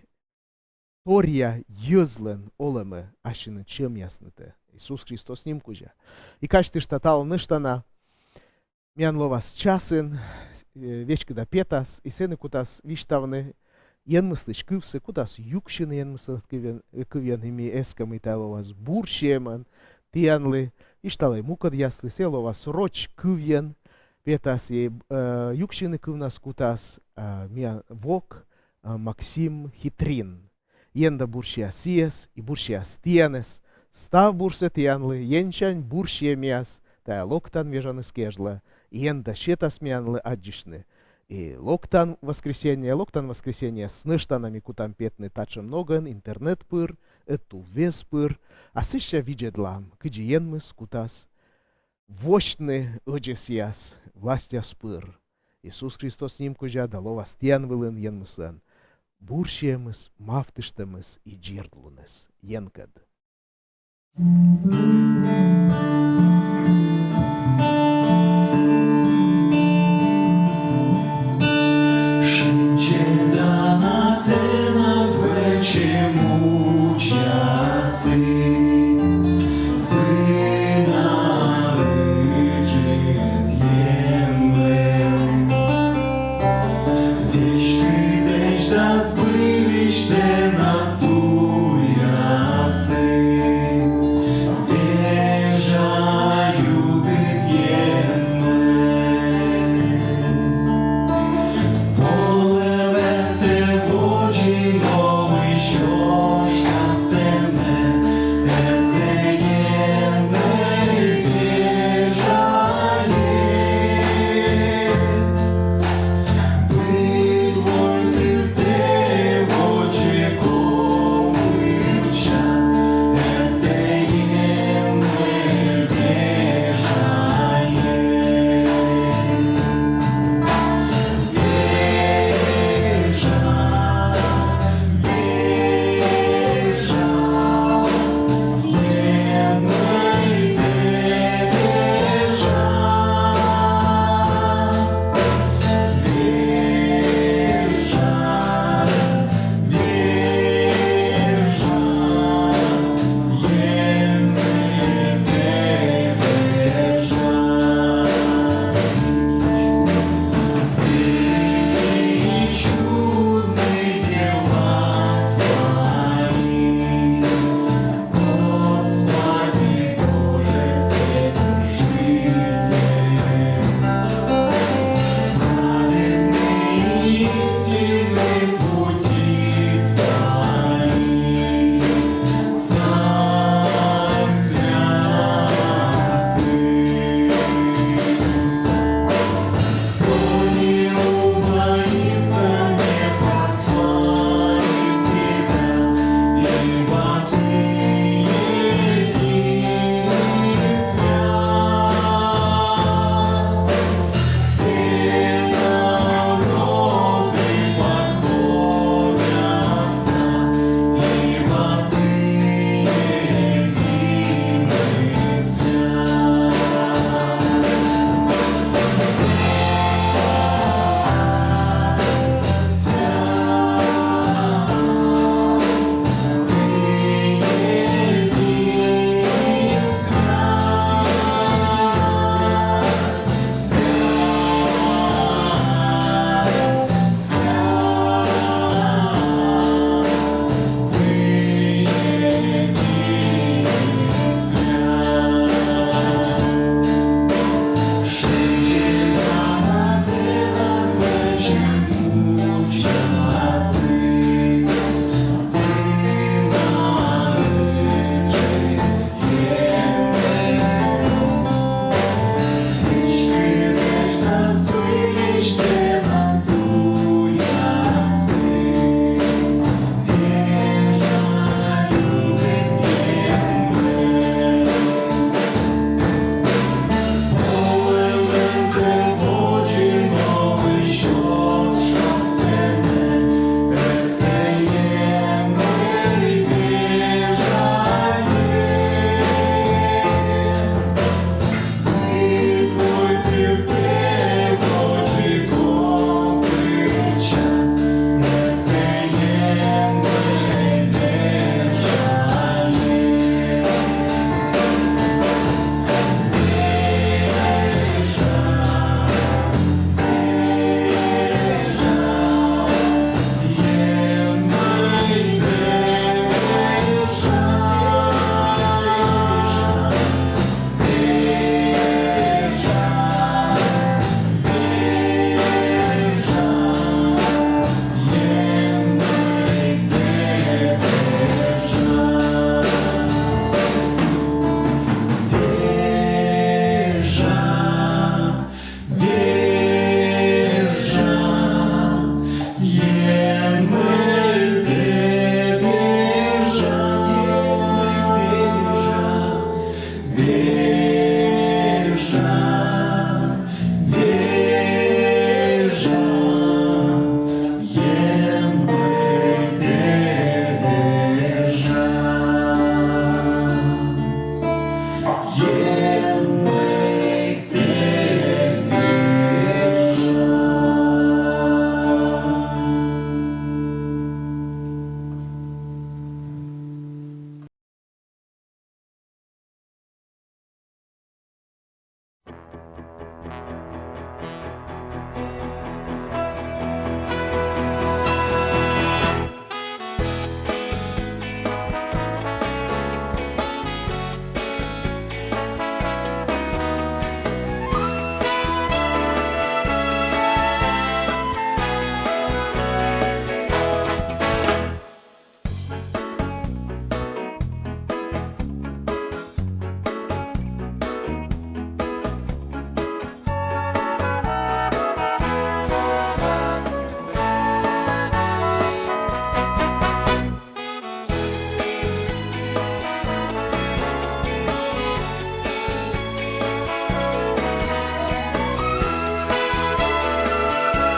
торъя йӧзлӧн олӧмӧ ассьыныд сьӧмъяснытӧ Иисус Христос ним кузя. И казьтышта, талун нӧшта на миян лоас часын, э, веськыда петас, и сэні кутас висьтавны Енмыслысь кывсӧ, кутас юксьыны Енмыслысь кывйӧн, э, кывйӧн, и ми эскам, мый тайӧ лоас бурсиӧмӧн тіянлы, висьталӧй мукӧдъяслы, сійӧ лоас роч кывйӧн петас, и, э, юксьыны кывнас кутас, э, миян вок, э, Максим Хитрин. Ен да бурсіас сійӧс, и бурсіас тіянӧс. Став бурсӧ тіянлы, Енсянь бурсиӧмъяс тайӧ локтан вежоныс кежлӧ. Ен да сетас миянлы аддзысьны и локтан воскресенье, локтан воскресеньеяс нӧшта на ми кутам петны татшӧм ногӧн, интернет пыр, ӧтуввез пыр. А сэсся видзӧдлам, кыдзи Енмыс кутас восьтны ӧдзӧсъяс властьяс пыр Иисус Христос ним кузя, да лоас тіян вылын Енмыслӧн бурсиӧмыс, мавтыштӧмыс и дзирдлуныс. Енкӧд.